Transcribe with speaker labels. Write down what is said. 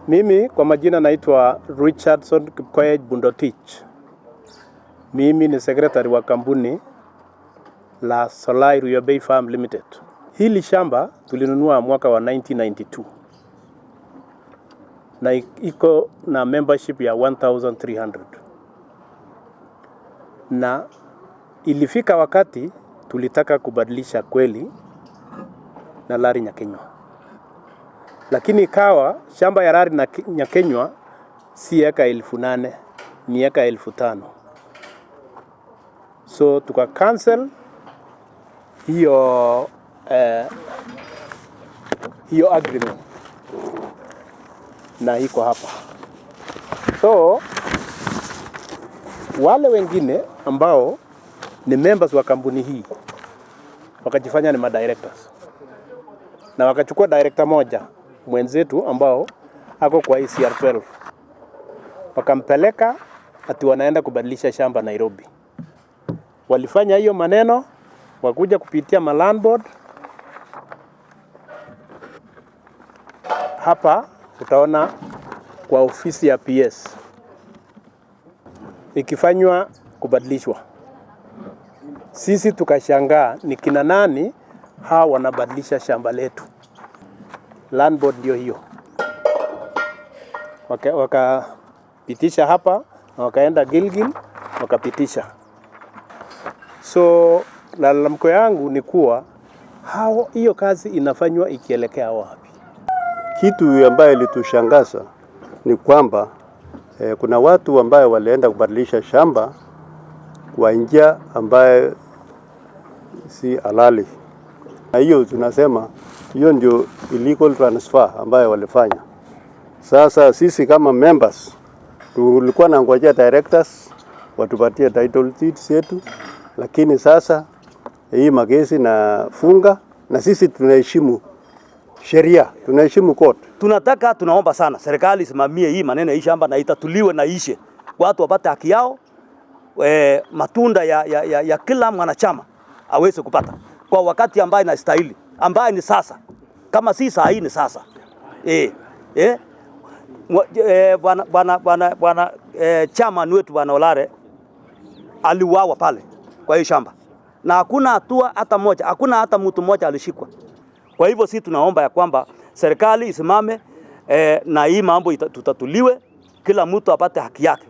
Speaker 1: Mimi kwa majina naitwa Richardson Kipkoech Bundotich. Mimi ni secretary wa kampuni la Solai Ruyo Bay Farm Limited. Hili shamba tulinunua mwaka wa 1992 na iko na membership ya 1300 na ilifika wakati tulitaka kubadilisha kweli na Larry Nyakinyua, lakini ikawa shamba ya Larry na Nyakinyua si eka 8,000, ni eka 5,000. So tuka cancel hiyo agreement na iko hapa. So wale wengine ambao ni members wa kampuni hii wakajifanya ni madirectors na wakachukua director moja mwenzetu ambao ako kwa ECR 12, wakampeleka ati wanaenda kubadilisha shamba Nairobi. Walifanya hiyo maneno, wakuja kupitia ma board hapa, utaona kwa ofisi ya PS ikifanywa kubadilishwa. Sisi tukashangaa ni kina nani hawa wanabadilisha shamba letu. Land board ndio hiyo, wakapitisha hapa na wakaenda Gilgil wakapitisha. So lalamko yangu ni kuwa hao, hiyo kazi inafanywa ikielekea wapi?
Speaker 2: Kitu ambayo ilitushangaza ni kwamba kuna watu ambayo walienda kubadilisha shamba kwa njia ambayo si halali, na hiyo tunasema hiyo ndio illegal transfer ambayo walifanya. Sasa sisi kama members tulikuwa na ngojea directors watupatie title deeds yetu, lakini sasa hii makesi na funga, na sisi tunaheshimu sheria, tunaheshimu court.
Speaker 3: Tunataka, tunaomba sana serikali isimamie hii maneno ya hii shamba na itatuliwe na ishe, watu wapate haki yao, matunda ya kila mwanachama aweze kupata kwa wakati ambaye inastahili, ambaye ni sasa. Kama si saa hii ni sasa. Bwana chairman wetu Bwana Olare aliuawa pale kwa hiyo shamba, na hakuna hatua hata moja, hakuna hata mtu mmoja alishikwa. Kwa hivyo sisi tunaomba ya kwamba serikali isimame na hii mambo tutatuliwe, kila mtu apate haki yake.